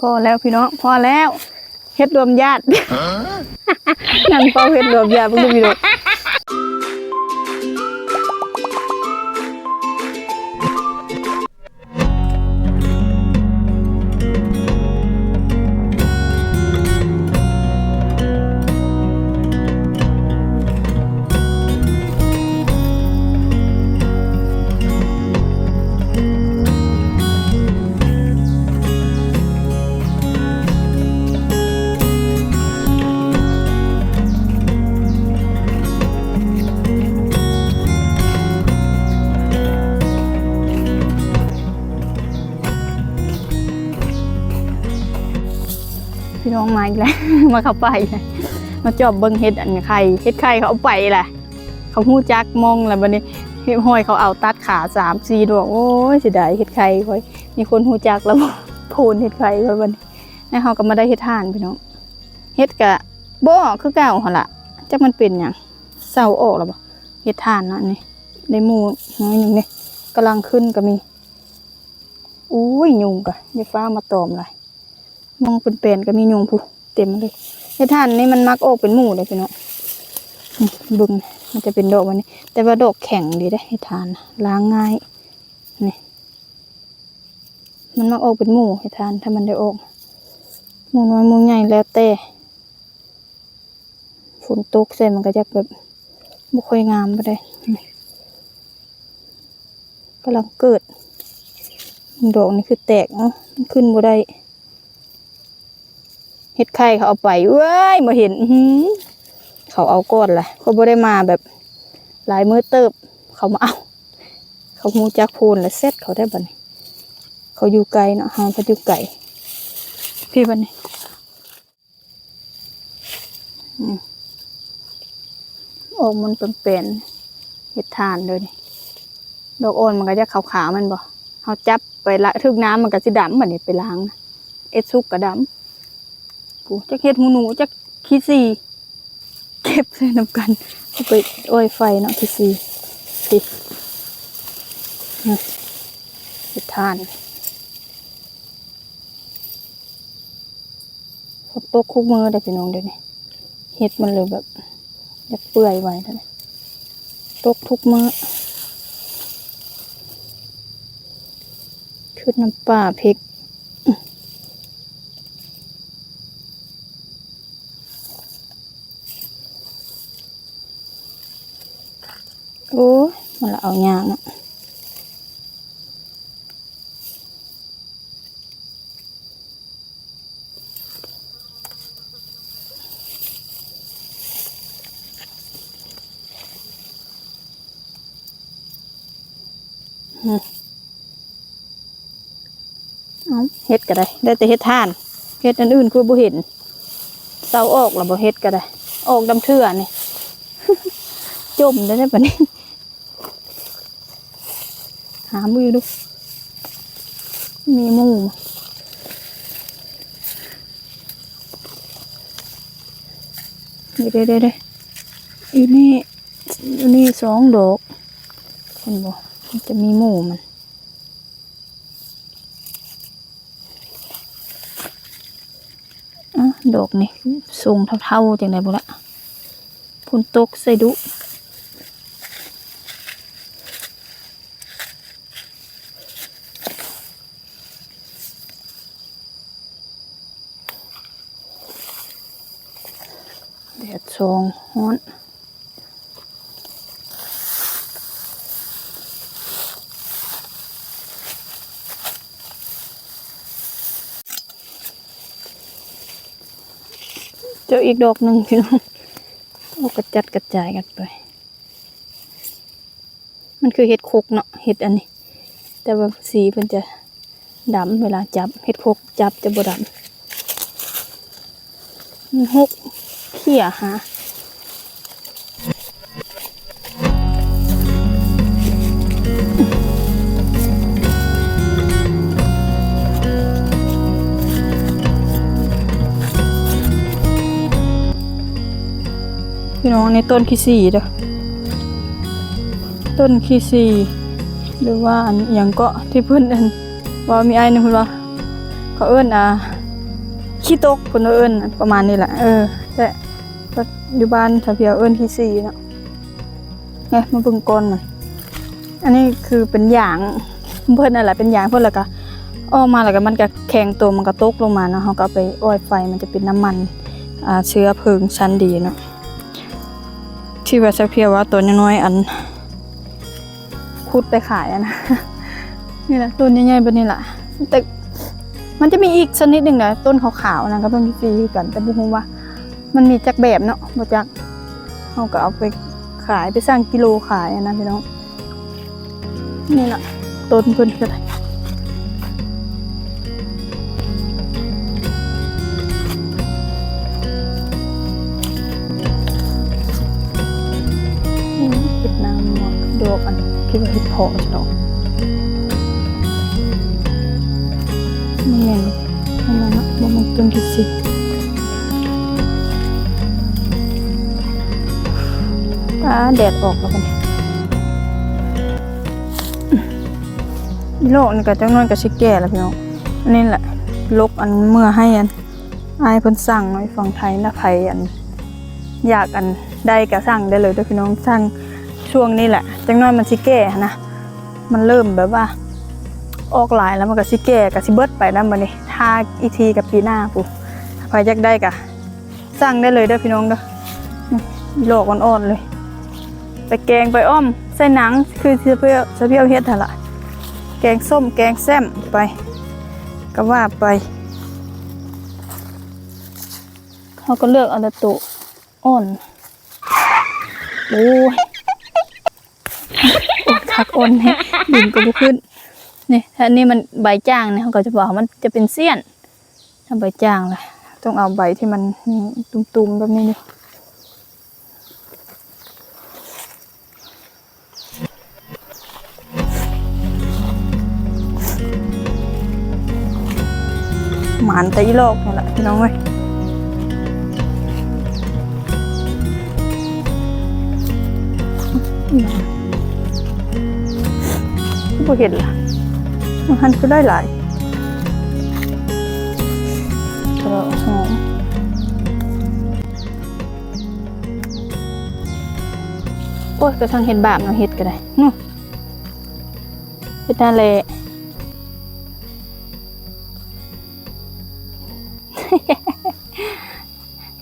ພໍແລ້ວພີ່ນ້ອງ ພໍແລ້ວ ເຫັດລວມຍາດ ນັ່ງເປົ່າເຫັດລວມຍາດ ເບິ່ງດູພີ່ນ້ອງ. ພີ່ນ້ອງມາອີກແລ້ວ ມາເຂົ້າປ່າອີກແລ້ວ ມາຈອບເບິ່ງເຫັດອັນໄຂ່ ເຫັດໄຂ່ເຂົາເອົາໄປລະ ເຂົາຮູ້ຈັກໝ່ອງລະບັດນີ້ ເຫັດຫອຍເຂົາເອົາຕັດຂາສາມສີ່ດອກ. ໂອ້ຍ ເສຍດາຍເຫັດໄຂ່ຂ້ອຍ ມີຄົນຮູ້ຈັກລະບໍ່ ໂພນເຫັດໄຂ່ຂ້ອຍບັດນີ້. ແລ້ວເຮົາກໍມາໄດ້ເຫັດຖ່ານພີ່ນ້ອງ ເຫັດກະບໍ່ອອກຄືເກົ່າຫັ້ນລະ ຈັກມັນເປັນຫຍັງ ເຊົາອອກລະບໍ່ ເຫັດຖ່ານເນາະ. ນີ້ໄດ້ໝູ່ໜ້ອຍໜຶ່ງເດ້ ກຳລັງຂຶ້ນກໍມີ. ໂອ້ຍ ຍຸງກະຢ່າຟ້າວມາຕອມຫຼາຍ ມອງເປັນແປນກໍມີຍຸງພຸ້ນ ເຕັມເລີຍ. ເຫັດຖ່ານນີ້ມັນມັກອອກເປັນໝູ່ເດ້ພີ່ນ້ອງ ນີ້ເບິ່ງ ມັນຈະເປັນດອກແບບນີ້ ແຕ່ວ່າດອກແຂງດີເດ້ ເຫັດຖ່ານລ້າງງ່າຍ. ນີ້ ມັນມັກອອກເປັນໝູ່ ເຫັດຖ່ານ ຖ້າມັນໄດ້ອອກ ໝູ່ນ້ອຍໝູ່ໃຫຍ່ແລ້ວແຕ່. ຝົນຕົກໃສ່ມັນກໍຢາກແບບບໍ່ຄ່ອຍງາມປານໃດ. ກຳລັງເກີດ ດອກນີ້ຄືແຕກ ເອົ້າ ມັນຂຶ້ນບໍ່ໄດ້. ເຫັດໄຂ່ເຂົາເອົາໄປ ເອີຍ ມາເຫັນ ອື ເຂົາເອົາກ່ອນລະ ຂ້ອຍບໍ່ໄດ້ມາແບບຫຼາຍມື້ເຕີບ ເຂົາມາເອົາ ເຂົາຮູ້ຈັກໂພນລະ ແຊັດເຂົາໄດ້ບັດນີ້. ເຂົາຢູ່ໄກເນາະ ເຮົາກໍຢູ່ໄກ ພີ່ ບັດນີ້. ອືມ ອອກມັນເປັນແປນ ເຫັດຖ່ານເດີນີ້ ດອກອ່ອນມັນກໍຈະຂາວໆ ແມ່ນບໍ່? ເຮົາຈັບໄປລະ ຖືກນ້ຳມັນກໍຊິດຳ ບັດນີ້ໄປລ້າງນະ ເອັດສຸກກໍດຳ. ປູ ຈັກເຫັດຫູໜູ ຈັກຂີ້ສີ ເກັບໃສ່ນຳກັນ ເອົາໄປອ້ອຍໄຟເນາະ ຂີ້ສີ ຕິ ເຫັດຖ່ານ. ຝົນຕົກທຸກມື້ເດ້ພີ່ນ້ອງ ດຽວນີ້ເຫັດມັນເລີຍແບບຢາກເປື່ອຍໄວເດ້ ຕົກທຸກມື້ ຄືນ້ຳປາເຜັກ. ໂອ້ຍ ມັນລະເອົາຍາກເນາະ. ເອົ້າ ເຫັດກໍໄດ້ ໄດ້ແຕ່ເຫັດຖ່ານ ເຫັດອັນອື່ນຄືບໍ່ເຫັນ ເຊົາອອກລະບໍ່ ເຫັດກໍໄດ້ ອອກນຳເທື່ອນີ້ ຈົ່ມໄດ້ ໄດ້ປານນີ້. ຫາມື້ດູ ມີໝູ່ ນີ້ເດ້ໆໆ ອີນີ້ ອີນີ້ສອງດອກ ເຫັນບໍ່ ມັນຈະມີໝູ່ມັນ. ອາ ດອກນີ້ຊົງເທົາໆ ຈັ່ງໃດບໍ່ລະ ຝົນຕົກໃສ່ດຸ ແດດສ່ອງ ຮ້ອນ. ເຈີອີກດອກໜຶ່ງພີ່ນ້ອງ ເອົາກະຈັດກະຈາຍກັນໄປ. ມັນຄືເຫັດຄົກເນາະ ເຫັດອັນນີ້ ແຕ່ວ່າສີເພິ່ນຈະ ດຳ ເວລາຈັບ ເຫັດຄົກຈັບຈະບໍ່ດຳ ມັນຫົກ ເຂ້ຍຫາ ພີ່ນ້ອງ ໃນຕົ້ນຂີ້ສີເດີ ຕົ້ນຂີ້ສີ ຫຼືວ່າອັນຫຍັງເກາະ ທີ່ເພິ່ນອັນ ເວົ້າມີອ້າຍໜຶ່ງເພິ່ນວ່າ ເຂົາເອີ້ນ ອ່າ ຂີ້ຕົກ ເພິ່ນວ່າເອີ້ນປະມານນີ້ແຫຼະ. ເອີ ແຕ່ຢູ່ບ້ານສາວພຽວເອີ້ນຂີ້ສີເນາະ. ເອີ ມາເບິ່ງກ່ອນນະ. ອັນນີ້ຄືເປັນຢາງ ເພິ່ນນັ້ນແຫຼະ ເປັນຢາງເພິ່ນ ແລ້ວກະອອກມາ ແລ້ວກະມັນກະແຂງໂຕ ມັນກະຕົກລົງມາເນາະ. ເຮົາກະເອົາໄປອ້ອຍໄຟ ມັນຈະເປັນນ້ຳມັນ ອ່າ ເຊື້ອເພີງຊັ້ນດີເນາະ ທີ່ວ່າສາວພຽວວ່າຕອນຍັງນ້ອຍ ອັນ ຂຸດໄປຂາຍຫັ້ນນະ. ນີ້ລະ ຕົ້ນໃຫຍ່ໆແບບນີ້ລະ. ແຕ່ມັນຈະມີອີກຊະນິດໜຶ່ງນະ ຕົ້ນຂາວໆນະ ກະຕົ້ນຟຣີຄືກັນ ແຕ່ບໍ່ຮູ້ວ່າມັນມີຈັກແບບເນາະ ບໍ່ຈັກ. ເຮົາກະເອົາໄປຂາຍ ໄປຊັ່ງກິໂລຂາຍຫັ້ນນະພີ່ນ້ອງ. ນີ້ລະ ຕົ້ນເພິ່ນກະໄດ້. ເຫັດນາງມວນ ດອກອັນ ຄິດວ່າເຫັດເຜາະຊັ້ນດອກ. ນີ້ແມ່ນ ອັນນັ້ນເນາະ ບໍ່ແມ່ນຕົ້ນຂີ້ສີ. ອ່າ ແດດອອກແລ້ວບັດນີ້. ອີ່ຫຼອກນີ້ກະຈັກໜ້ອຍກະຊິແກ່ແລ້ວພີ່ນ້ອງ. ອັນນີ້ແຫຼະ ຫຼົກອັນເມືອໃຫ້ອັນ ອ້າຍເພິ່ນສັ່ງໄວ້ຝັ່ງໄທນະ. ໃຜອັນ ຢາກອັນໃດກະສັ່ງໄດ້ເລີຍເດີພີ່ນ້ອງ. ສັ່ງຊ່ວງນີ້ແຫຼະ ຈັກໜ້ອຍມັນຊິແກ່ຫັ້ນນະ. ມັນເລີ່ມແບບວ່າອອກຫຼາຍແລ້ວ ມັນກະຊິແກ່ ກະຊິເບິດໄປນຳບັດນີ້. ຖ້າອີກທີກະປີໜ້າພຸ້ນ. ໃຜຢາກໄດ້ກະ ສັ່ງໄດ້ເລີຍເດີພີ່ນ້ອງເດີ. ນີ້ ອີ່ຫຼອກອ່ອນໆເລີຍ ໄປແກງໄປອ້ອມໃສ່ໜັງ ຄືສາວພຽວ ສາວພຽວເຮັດຫັ້ນລະ. ແກງສົ້ມແກງແຊມໄປ ກະວ່າໄປ. ເຮົາກະເລືອກເອົາແຕ່ໂຕອ່ອນ. ໂອ້ຍ ໂອ້ຍ ຄັກອ່ອນແຮງ ດຶງກະບໍ່ຂຶ້ນ. ນີ້ ອັນນີ້ມັນໃບຈາງນີ້ ເຮົາກະຈະບອກວ່າມັນຈະເປັນເສ້ນ. ຖ້າໃບຈາງລະ ຕ້ອງເອົາໃບທີ່ມັນມີຕຸ່ມໆແບບນີ້ຢູ່. ໝານແຕ່ອີ່ຫຼອກນີ້ແຫຼະພີ່ນ້ອງເອີຍ. ບໍ່ເຫັນລະ ມັນຫັ້ນຄືໄດ້ຫຼາຍ. ໂອ້ຍ ກະຊ່າງເຮັດບາບເນາະ ເຫັດກະໄດ້. ເຮັດຫັ້ນແຫຼະ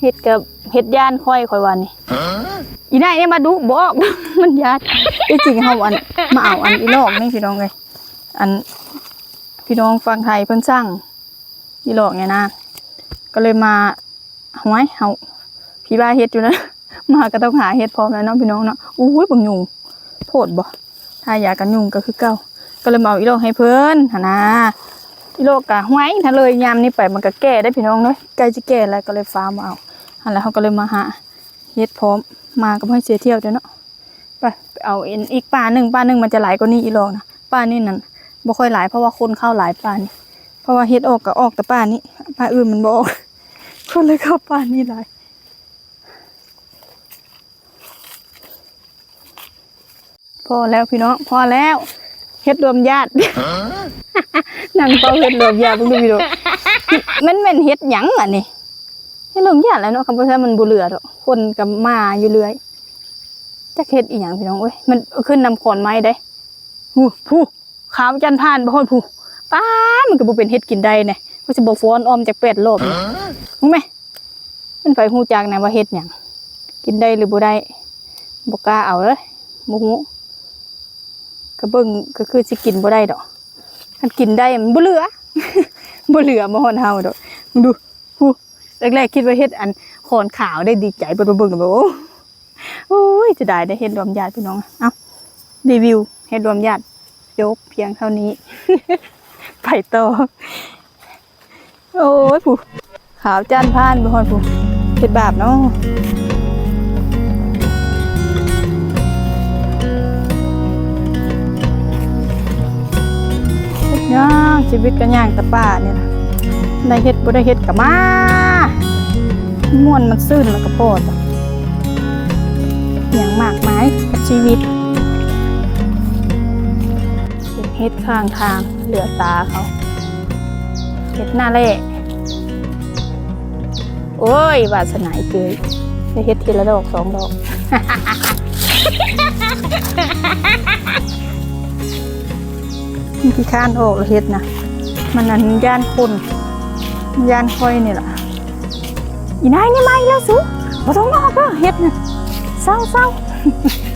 ເຫັດກະເຫັດຢ້ານຂ້ອຍ ຂ້ອຍວ່ານີ້. ອີ່ນາຍນີ້ມາດຸ ບໍ່ອອກ ມັນຢ້ານ. ທີ່ຈິງເຮົາອັນ ມາເອົາອັນອີ່ຫຼອກນີ້ພີ່ນ້ອງເອີຍ. ອັນ ພີ່ນ້ອງຝັ່ງໄທເພິ່ນສັ່ງອີ່ຫຼອກນີ້ນະ ກະເລີຍມາ ຫ້ວຍ ເຮົາ ພີ່ບ້າເຮັດຢູ່ນະ ມາກະຕ້ອງຫາເຮັດພ້ອມແລ້ວເນາະພີ່ນ້ອງເນາະ. ໂອ້ຍ ບັກຍຸງ ໂພດບໍ່ ທາຢາກັນຍຸງກະຄືເກົ່າ. ກະເລີຍມາເອົາອີ່ຫຼອກໃຫ້ເພິ່ນຫັ້ນນາ. ອີ່ຫຼອກກະ ຫ້ວຍ ຖ້າເລີຍຍາມນີ້ໄປມັນກະແກ່ເດ້ພີ່ນ້ອງເອີຍ ໃກ້ຊິແກ່ແລ້ວ ກະເລີຍຟ້າວມາເອົາ. ຫັ້ນແຫຼະ ເຮົາກະເລີຍມາຫາເຮັດພ້ອມ ມາກະບໍ່ໃຫ້ເສຍທ່ຽວເດ້ເນາະ. ໄປ ໄປເອົາອີກປ່າໜຶ່ງ ປ່າໜຶ່ງມັນຈະຫຼາຍກວ່ານີ້ອີ່ຫຼອກນະ. ປ່ານີ້ນັ້ນບໍ່ຄ່ອຍຫຼາຍ ເພາະວ່າຄົນເຂົ້າຫຼາຍປ່ານີ້ ເພາະວ່າເຫັດອອກກະອອກແຕ່ປ່ານີ້ ປ່າອື່ນມັນບໍ່ອອກ ຄົນເລີຍເຂົ້າປ່ານີ້ຫຼາຍ. ພໍແລ້ວພີ່ນ້ອງ ພໍແລ້ວ ເຫັດລວມຍາດ. ນັ່ງເຝົ້າເຫັດລວມຍາດ ເບິ່ງດູພີ່ນ້ອງ ມັນແມ່ນເຫັດຫຍັງອັນນີ້? ເຫັດລວມຍາດແຫຼະເນາະ ຄັນບໍ່ຊັ້ນມັນບໍ່ເຫຼືອດອກ ຄົນກະມາຢູ່ເລື້ອຍ. ຈັກເຫັດອີ່ຫຍັງພີ່ນ້ອງເອີຍ ມັນຂຶ້ນນຳຂອນໄມ້ເດ້. ຫູ ຜູ້ ຂາວຈັນພານ ໄປຮອດຜູ້ ປ້າ ມັນກະບໍ່ເປັນເຫັດກິນໄດ້ແນ່ ມັນຊິບໍ່ຟ້ອນອ້ອມຈັກແປດລອບນີ້. ຫູແມ ມັນໃຜຮູ້ຈັກແນ່ວ່າເຫັດຫຍັງ ກິນໄດ້ຫຼືບໍ່ໄດ້ ບໍ່ກ້າເອົາເລີຍ ບໍ່ຮູ້. ກະເບິ່ງ ກະຄືຊິກິນບໍ່ໄດ້ດອກ ຄັນກິນໄດ້ມັນບໍ່ເຫຼືອ ບໍ່ເຫຼືອມາຮອດເຮົາດອກ. ເບິ່ງດູ ຜູ້ ແລກໆຄິດວ່າເຫັດອັນຂອນຂາວໄດ້ ດີໃຈ ເບິ່ງໆແລ້ວ ໂອ້ ໂອ້ຍ ເສຍດາຍເດ້ເຫັດລວມຍາດພີ່ນ້ອງ. ເອົ້າ ຣີວິວເຫັດລວມຍາດ ຈົບພຽງເທົ່ານີ້ ໄປຕໍ່. ໂອ້ຍ ຜູ້ ຂາວຈ້ານພ້ານ ໄປຮອດຜູ້ ເຮັດບາບເນາະ. ຍ່າງ ຊີວິດກະຍ່າງແຕ່ປ່ານີ້ລະ ໄດ້ເຮັດບໍ່ໄດ້ເຮັດກະມາ ມ່ວນມັນຊື່ນແລ້ວກະພໍ ຫຍັງມາກມາຍກັບຊີວິດ. ເຫັນເຫັດຂ້າງທາງ ເຫຼືອຕາເຂົາ ເຫັດໜ້າແລ້. ໂອ້ຍ ວາສະໜາອີເກີຍ ໄດ້ເຮັດທີລະດອກສອງດອກ. ມັນຂີ້ຄ້ານອອກລະເຮັດນະ ມັນອັນຢ້ານຄົນ ຢ້ານຂ້ອຍນີ້ລະ. ອີນາຍນີ້ມາອີກແລ້ວສູ ບໍ່ຕ້ອງອອກເດີເຮັດນະ ເຊົາໆ.